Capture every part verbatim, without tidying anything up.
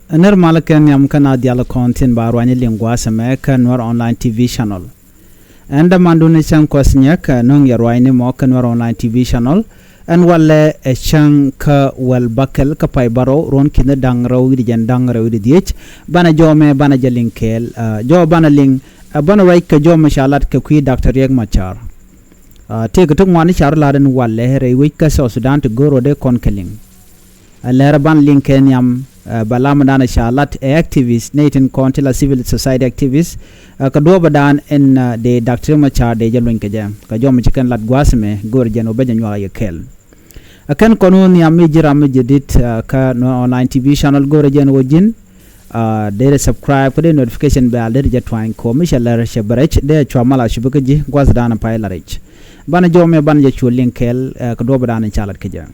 Ner mal kɛ nhiam kä na dial kɔn thin ba ruany liŋ gua̱a̱th ɛmɛ kä Nuɛr Online T V Channel. Ɛn dämandun cäŋ kuɔth nyɛk, ɛ, nöŋ yɛ ruanyni mɔ kä Nuɛr Online T V Channel. Ɛn walɛ ɛ cäŋ kä wäl bäkɛl kä pay bärɔw ruɔ̱n ki̱n da̱ŋ rɛw wi̱cdɛ jɛn da̱ŋ rɛw wi̱cdɛ dhiec. Banɛ jɔmɛ banɛ jɛ liŋ kɛɛl, ɛ, jɔmɛ banɛ liŋ, ɛ, banɛ ruac kɛ jɔmɛ ca lat kɛ kui̱ Daktɔr Riɛk Macar. Ɛ, tëëkɛ ti ŋuan car lat ɛn walɛ rɛy wec kä South Sudan ti go̱o̱r rɔ dee kɔn kɛ liŋ. Ɛ, lɛr ban liŋ kɛ nhiam, ɛ, bɛ lam dan ca lat ɛ activist nɛy tin kɔn ti la civil society activist, ɛ, kɛ duɔ̱ɔ̱p dan ɛn, ɛ, dee Daktɔr Macar dee jɛ luny kɛ jɛ. Kɛ jɔmɛ ci kɛn lat gua̱a̱th ɛmɛ go̱o̱r jɛn wä ben jɛ nyuak yɛ kɛɛl. Ɛ kɛn kɔn wä nhiam mi ji̱ ram mi jɛ dit, ɛ, kä Nuɛr Online T V Channel go̱o̱r jɛn wä ji̱n, ɛ, dee subscribe kä dee notification bell dee jɛ tuany kɔ mi cɛ lɛr cɛ bɛ rɛc dee cua mal a cupi kä ji̱ gua̱a̱th dan pay la rɛc. Banɛ jɔmɛ banɛ jɛ cu liŋ kɛɛl, ɛ, kɛ duɔ̱ɔ̱p dan ca lat kɛ jɛ.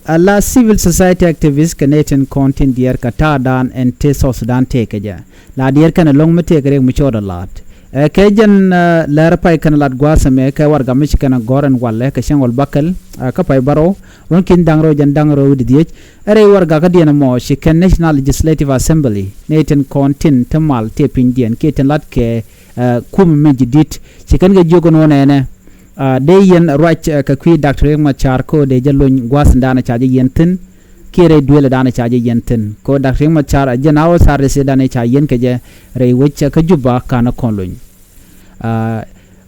Ala civil society activist kɛ nɛy tin kɔn tin diɛɛr kɛ ta̱a̱ dan ɛn te South Sudan tëëkɛ jɛ. La diɛɛr kɛn ɛlɔ̱ŋ mi tëëkɛ Riɛk mi cɔɔdɛ la̱t. Ɛ, kɛ jɛn, ɛ, lɛr pay kɛn lat gua̱a̱th ɛmɛ kɛ warɛga mi ci kɛn ɛ gɔ̱r ɛn walɛ kɛ cäŋ wäl bäkɛl, ɛ, kä pay bärɔw ruɔ̱n ki̱n da̱ŋ rɛw jɛn da̱ŋ rɛw wi̱cdɛ dhiec. Ɛ rɛy warɛga kädiɛn ɛmɔ ci kɛn National Legislative Assembly nɛy tin kɔn tin te mal tëë pinydiɛn kiɛ tin lat kɛ, ɛ, kumɛ mi ji̱ dit ci kɛn kɛ jiök ɛn ɣöö nɛnɛ, ɛ, dee yɛn ruac, ɛ, kɛ kui̱ Daktɔr Riɛk Macar kɛ ɣöö dee jɛ luny gua̱a̱th in dan ca jɛ yɛn thi̱n kiɛ rɛy duëël in dan ca jɛ yɛn thi̱n. Kɛ ɣöö Daktɔr Riɛk Macar ɛ jɛn a ɣöö thar rɛy state dan ca yɛn kɛ jɛ rɛy wec, ɛ, kä Juba ka̱n ɛ kɔn luny. Ɛ,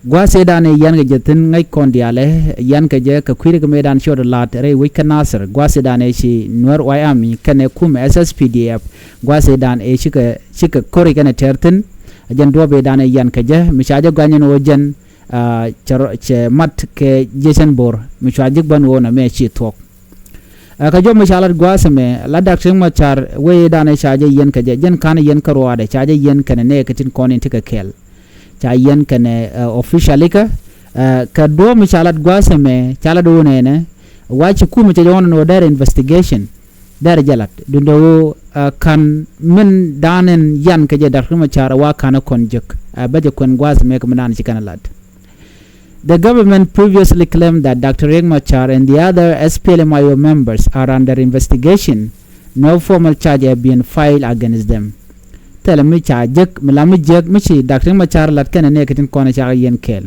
gua̱a̱th state dan yɛn kɛ jɛ thi̱n ŋäc kɔn diaalɛ yɛn kɛ jɛ kɛ kui̱ ri kɛ mëë dan ciɔt la̱t rɛy wec kä Nasir. Gua̱a̱th state dan ci Nuɛr White Army kɛnɛ kumɛ S S P D F. Gua̱a̱th state dan cikɛ, cikɛ ko̱ri kɛnɛ tɛr thi̱n. Ɛ jɛn duɔ̱ɔ̱p in dan yɛn kɛ jɛ mi ca jɛ guany ɛn ɣöö jɛn, ɛ, cɛ rɔ, cɛ mat kɛ jiecän bo̱r mi cua ji̱k bän ɣöö nɛmɛ ci thuɔ̱k. Ɛ, kɛ jɔmɛ ca lat gua̱a̱th ɛmɛ la Daktɔr Riɛk Macar wee dan ca jɛ yɛn kɛ jɛ jɛn ka̱n yɛn kä ruaadɛ ca jɛ yɛn kɛnɛ nɛɛkɛ tin kɔn in tekɛ kɛɛl. Ca yɛn kɛnɛ, ɛ, officially kä, ɛ, kɛ duɔ̱ɔ̱p mi ca lat gua̱a̱th ɛmɛ ca lat ɣöö nɛnɛ wa ci kumɛ cɛ jɛ ɣɔn ɛn ɣöö dɛr investigation. Dɛr jɛ lat duundɛ ɣöö, ɛ, ka̱n min dan ɛn yɛn kɛ jɛ Daktɔr Riɛk Macar wa ka̱n ɛ kɔn jek, ɛ, bä jɛ kuɛn gua̱a̱th ɛmɛ kɛ min dan ci kɛn ɛ lat. The government previously claimed that Daktɔr Riɛk Macar and the other S P L M I O members are under investigation. No formal charge have been filed against them. Thilɛ mi ca jek, mi la mi jek, mi ci Daktɔr Riɛk Macar lat kɛnɛ nɛɛkɛ tin kɔn ca yɛn kɛɛl.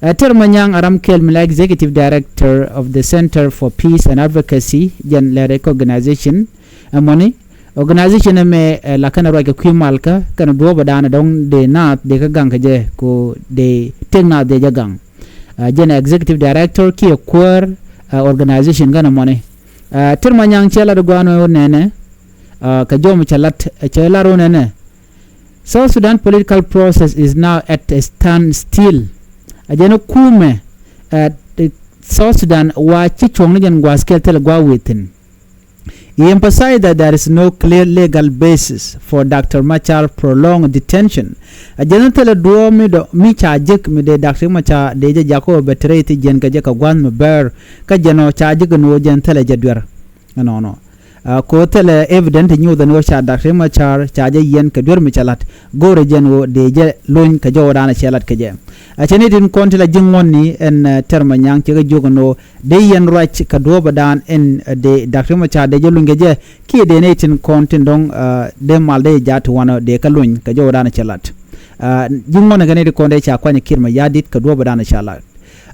Ɛ, Tɛr Manyaŋ ɛ ram kɛɛl mi la Executive Director of the Center for Peace and Advocacy, jɛn lɛ recognition, ɛ mɔni, organization ɛmɛ, ɛ, la kɛn ruac kɛ kui̱ malkä kɛn duɔ̱ɔ̱p ɛ dan dɔ̱ŋ dee naath dee kä gaŋ kɛ jɛ ko dee tëk naath dee jɛ gaŋ. Ɛ, jɛn executive director kiɛ kuäär, ɛ, organization kɛn mɔni. Ɛ, Tɛr Manyaŋ cɛ lat gua̱a̱n ɣöö nɛnɛ, ɛ, kɛ jɔm cɛ lat, ɛ, cɛ lat ɣöö nɛnɛ, South Sudan political process is now at a standstill. Ɛ jɛn kumɛ, ɛ, South Sudan wa ci cuɔ̱ŋ ni jɛn gua̱a̱th kɛl thilɛ gua̱a̱th within. He emphasized that there is no clear legal basis for Daktɔr Machar prolonged detention. A jɛn thilɛ duɔ̱ɔ̱p mi dɔ̱ mi ca jek mi dee Daktɔr Machar dee jɛ jak ɔ bɛ te rɛy ti jiɛn kɛ jɛ kɛ gua̱a̱th mi bɛɛr kä jɛn ɔ ca jek ni ɣöö jɛn thilɛ jɛ duer. Ɛnɔnɔ. Ɛ, ko thilɛ evident ti nyuuth ɛn ɣöö ca Daktɔr Machar ca jɛ yiɛn kɛ duer mi cɛ la̱t. Go̱o̱rɛ jɛn ɣöö dee jɛ lony kɛ jɔwdan cɛ la̱t kɛ jɛ. A cɛ ni tin kɔn ti la ji̱ ŋuɔ̱tni ɛn, ɛ, Tɛr Manyaŋ cɛ kɛ jiök ɛn ɣöö dee yɛn ruac kɛ duɔ̱ɔ̱pädan ɛn, ɛ, dee Daktɔr Machar dee jɛ luny kɛ jɛ kiɛ dee nɛy tin kɔn tin dɔ̱ŋ, ɛ, dee mal dee jɛ jaat ti wanɛ dee kɛ luny kɛ jɔwdan cɛ la̱t. Ɛ, ji̱ ŋuɔ̱tni kɛ nɛy ti kɔn dee ca kuany Kiir Mayardit kɛ duɔ̱ɔ̱pädan ca la̱t.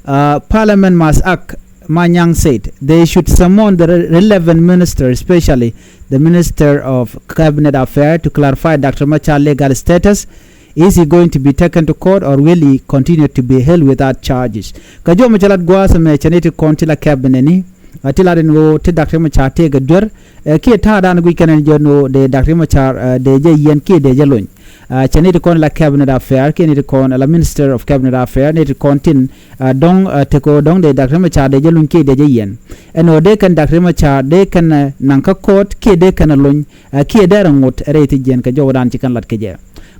Ɛ, Parliament must act, Manyang said. They should summon the re-, relevant minister, especially the Minister of Cabinet Affairs, to clarify Daktɔr Machar legal status. Is he going to be taken to court or will he continue to be held without charges? Kä jɔmɛ cɛ lat gua̱a̱th ɛmɛ cɛ ni ti kɔn ti la cabinet ni, ɛ, ti lat ɛn ɣöö ti Daktɔr Machar tëëkɛ duer, ɛ, kiɛ ta̱a̱dan guic kɛn ɛn jɔn ɣöö dee Daktɔr Machar, ɛ, dee jɛ yiɛn kiɛ dee jɛ lony. Ɛ, cɛ ni ti kɔn la Cabinet Affairs kiɛ ni ti kɔn la Minister of Cabinet Affairs ni ti kɔn tin, ɛ, dɔ̱ŋ, ɛ, ti kɛ ɣöö dɔ̱ŋ dee Daktɔr Machar dee jɛ lony kiɛ dee jɛ yiɛn. Ɛn ɣöö dee kɛn Daktɔr Machar dee kɛn, ɛ, naŋ kä court kiɛ dee kɛn ɛ lony, ɛ, kiɛ dee rɛ ŋot rɛy ti jiɛn kɛ jɔwdan ci kɛn lat kɛ jɛ.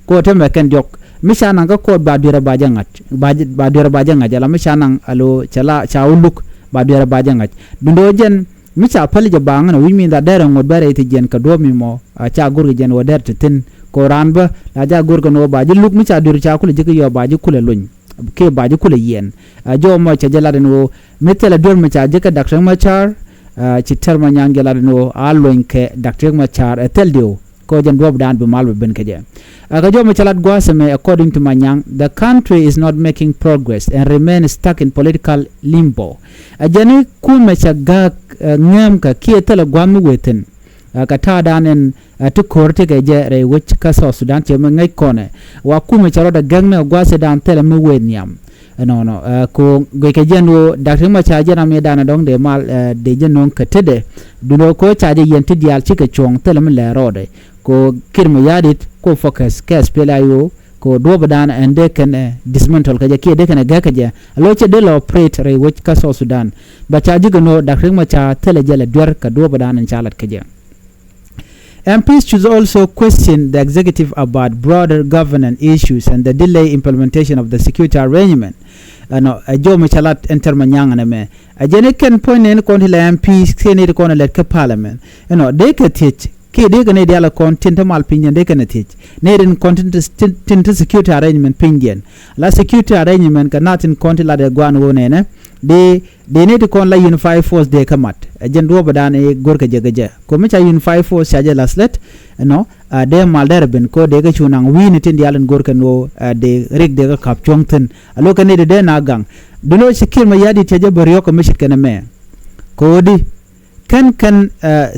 Kɛ ɣöö te mɛ kɛn diɔ̱k mi ca naŋ kä court ba duerɛ ba jɛ ŋa̱c, ba jɛ, ba duerɛ ba jɛ ŋa̱c ala mi ca naŋ alo cɛ la ca wä luk ba duerɛ ba jɛ ŋa̱c. Duundɛ ɣöö jɛn mi ca päli jɛ ba ŋän ɛ wi̱c mi dha dee rɛ ŋot bɛ rɛy ti jiɛn kɛ duɔ̱ɔ̱p mi mɔ, ɛ, ca go̱r kɛ jɛn ɣöö dɛr ti thi̱n. Kɛ ɣöö raan bä la ca go̱r kɛn ɣöö ba ji̱ luk mi ca duer ca kulɛ ji̱ kä yɔɔ ba ji̱ kulɛ lony kiɛ ba ji̱ kulɛ yiɛn. Ɛ, jɔw mɔ cɛ jɛ lat ɛn ɣöö mi thilɛ duer mi ca ji̱ kä Daktɔr Machar, Ci tɛr Manyaŋ jɛ lat ni ɣöö a luɔny kɛ Dak Riek Machar ɛ thil diw kɛ ɣöö jɛn duɔ̱ɔ̱pdan bi mal bi ben kɛ jɛ. Ɛ kɛ jɔmɛ cɛ lat gua̱a̱th ɛmɛ, according to Manyaŋ, the country is not making progress and remain stuck in political limbo. Ɛ jɛn i̱ kumɛ cɛ gak ŋäämkɛ kiɛ thilɛ gua̱a̱th mi wee thi̱n. Ɛ kɛ ta̱a̱dan ɛn ɛ ti ko̱r tekɛ jɛ rɛy wec kä South Sudan cɛ mi ŋäc kɔnɛ. Wa kumɛ cɛ rɔɔdɛ gäk ni ɛ gua̱a̱th cɛ dan thilɛ mi wee nhiam. Ɛnɔnɔ ɛ ko guic kɛ jɛn ɣöö Dak Riek Machar jɛn ram yɛ danɛ dɔ̱ŋ dee mal ɛ dee jɛ no̱o̱ŋ kɛ tetdɛ. Duundɛ ɣöö ko ca jɛ yɛn ti diaal cikɛ cuɔ̱ŋ thilɛ mi lɛ rɔɔdɛ. Ko Kiir Mayardit ko focus kɛ SPLA-IO ko duɔ̱ɔ̱pdan ɛn dee kɛn ɛ dismantle kɛ jɛ kiɛ dee kɛn ɛ gäk kɛ jɛ. Alo cɛ dee lɛ operate rɛy wec kä South Sudan. Ba ca ji̱ kɛ no̱o̱ Dak Riek Machar thilɛ jɛ lɛ duer kɛ duɔ̱ɔ̱pdan ɛn ca lat kɛ jɛ. M Ps should also question the executive about broader governance issues and the delay implementation of the security arrangement. Ɛnɔ ɛ jɔmɛ cɛ lat ɛn tɛr Manyaŋ ɛnɛ mɛ. Ɛ jɛn i̱ kɛn puɔ̱ny nɛn kɔn ti la M Ps kiɛ nɛy ti kɔn ɛ lɛt kä parliament. Ɛnɔ dee kɛ thiec kiɛ dee kɛ nɛy diaal kɔn tin te mal piny jɛn dee kɛn ɛ thiec. Nɛy tin kɔn tin te, tin, tin te security arrangement piny jɛn. La security arrangement kɛ nath tin kɔn ti lat ɛ gua̱a̱n ɣöö nɛnɛ dee Dee ni ti kɔn la unified force dee kä mat ɛ jɛn duɔ̱ɔ̱pdan i̱ go̱rkɛ jɛ kɛ jɛ. Ko̱mi ca unified force ca jɛ lath lät ɛnɔ a dee mal dɛr ben ko dee kä cu naŋ wi̱i̱ni tin diaal in go̱rkɛ nuɔ̱ɔ̱ a dee rik dee kä ka̱p cuɔ̱ŋ thi̱n. A lo̱kɛ ni ti dee na gaŋ. Duno ci Kiir Mayardit ca jɛ bä riɔ̱k kɛ mi ce̱tkɛ ni mɛ. Ko̱ di kɛn kɛn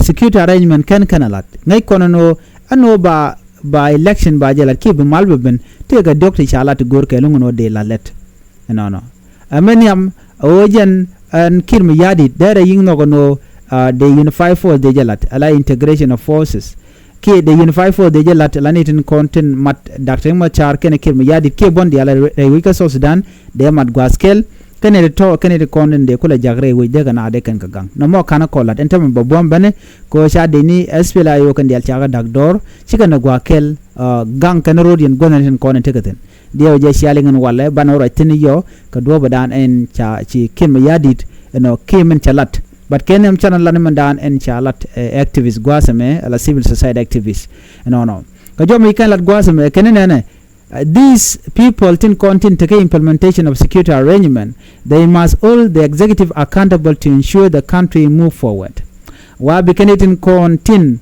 security arrangement kɛn kɛn a lat ŋäc kɔn ɛn ɣöö ɛn ɣöö ba ba election ba jɛ lat kiɛ bi mal bɛ ben tëëkɛ diɔ̱k ti ca lat ti go̱rkɛ luŋ ɛn ɣöö dee lath lät. Ɛnɔnɔ. Ɛ mɛ nhiam ɛ ɣöö jɛn ɛn Kiir Mayardit derɛ yi̱ŋ nhɔk ɛn ɣöö dee unified force dee jɛ la̱t ala integration of forces. Kiɛ dee unified force dee jɛ la̱t ala ni tin kɔn tin mat Dak Riek Machar kɛnɛ Kiir Mayardit kiɛ buɔ̱n diaal rɛy wec kä South Sudan dee mat gua̱a̱th kɛl. Kɛnɛ ti tɔ̱ kɛnɛ ti kɔn tin dee kulɛ jak rɛy wec dee kɛ na dee kɛn kɛ gaŋ. Nɔmɔ ka̱n kɔn la̱t ɛn tämɛ bɛ buɔ̱m bɛnɛ kɛ ɣöö ca dee ni SPLA-IO kɛn diaal cakɛ da̱k dɔ̱r cikɛ ni gua̱a̱th kɛl. Gaŋ kɛn ro̱o̱diɛn guäthni tin kɔn in tekɛ thi̱n. Diɛw jɛ cialiŋ in walɛ banɛ wä ruac thi̱n yɔ kɛ duɔ̱ɔ̱pdan ɛn ca ci Kiir Mayardit ɛnɔ kiɛ min ca lat. But kɛn ɛm canɛ lat ni mindan ɛn ca lat activist gua̱a̱th ɛmɛ ala civil society activist. Ɛnɔnɔ kɛ jɔmɛ kɛn lat gua̱a̱th ɛmɛ kɛn ni nɛnɛ. These people tin kɔn tin tekɛ implementation of security arrangement, they must hold the executive accountable to ensure the country move forward. Wa bi kɛn itin kɔn tin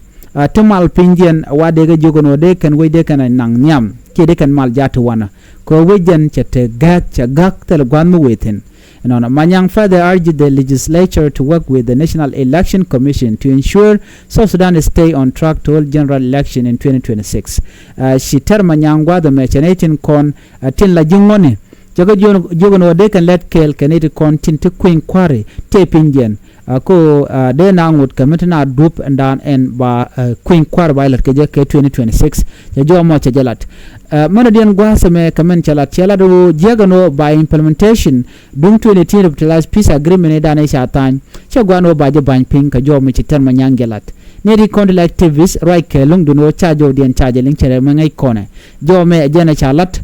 ti mal piny jiɛn wa dee kɛ jiök ɛn ɣöö dee kɛn wec dee kɛn naŋ nhiam kiɛ dee kɛn mal jaat ti wanɛ. Kɛ ɣöö wec jɛn cɛ te gäk cɛ gäk thil gua̱a̱th mi wee thi̱n. Ɛnɔnɔ Manyang further urged the legislature to work with the National Election Commission to ensure South Sudan stay on track to hold general election in twenty twenty-six. Ci tɛr Manyang gua̱a̱th ɛmɛ cɛ nɛy tin kɔn tin la ji̱ ŋuɔ̱ni. Cɛ kɛ jiök ɛn ɣöö dee kɛn lɛt kɛɛl kɛ nɛy ti kɔn tin ti kui̱ny kua̱ri tëë piny jiɛn. Ko dee na ŋot kɛ mi ti na dup ɛn daan ɛn ba kui̱ny kua̱ri ba jɛ la̱t kɛ jɛ kɛ twenty twenty-six. Cɛ jɔɔmɔ cɛ jɛ la̱t. Mänä diɛn gua̱a̱th ɛmɛ kɛ mɛn cɛ lat cɛ lat ɣöö jiäk ɛn ɣöö ba implementation duŋ twenty eighteen revitalized peace agreement i̱ dan i̱ ca tha̱a̱ny. Cɛ gua̱a̱n ɣöö ba jɛ ba̱ny piny kɛ jɔɔmɔ ci tɛr Manyang jɛ lat. Ni ri kɔn ti la activist ruac kɛ luŋ dun ɣöö ca jɔwdiɛn ca jɛ liŋ cɛ rɛ mɛ ŋäc kɔnɛ. Jɔɔmɛ ɛ jɛn ɛ ca lat.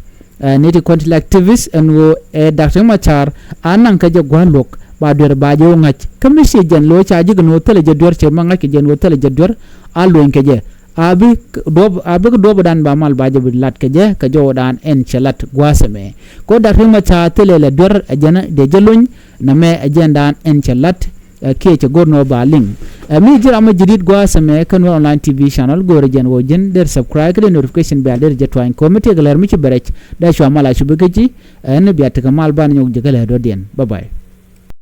Ni ti kɔn ti la activist ɛn ɣöö ɛ Dak Riek Machar a naŋ kɛ jɛ gua̱a̱n luɔ̱k ba duer ba jɛ wä ŋa̱c kä mi ci jɛn lo̱ ca ji̱ kɛ no̱o̱ thilɛ jɛ duer cɛ mɛ ŋa̱c kɛ jɛn ɣöö thilɛ jɛ duer a lueny kɛ jɛ. A bi duɔp a bi duɔpdan ba mal ba jɛ bi lat kɛ jɛ kɛ jɔwdan ɛn cɛ lat gua̱a̱th ɛmɛ. Kɛ ɣöö Dak Riek Machar thilɛ lɛ duer ɛ jɛn dee jɛ lony. Nɛmɛ ɛ jɛndan ɛn cɛ lat kiɛ cɛ go̱r nɔ ba liŋ. Ɛ mi ji̱ ram mi ji̱ di̱t gua̱a̱th ɛmɛ kä Nuer Online T V channel go̱o̱rɛ jɛn ɣöö ji̱n der subscribe kä der notification bell der jɛ tuany kɛ ɣöö mi tiɛk lɛr mi ci bɛ rɛc dee cua mal a cupi kä ji̱. Ɛn bia tekɛ mal ban nyɔk ji̱ kä lɛr dɔ̱diɛn. Bye bye.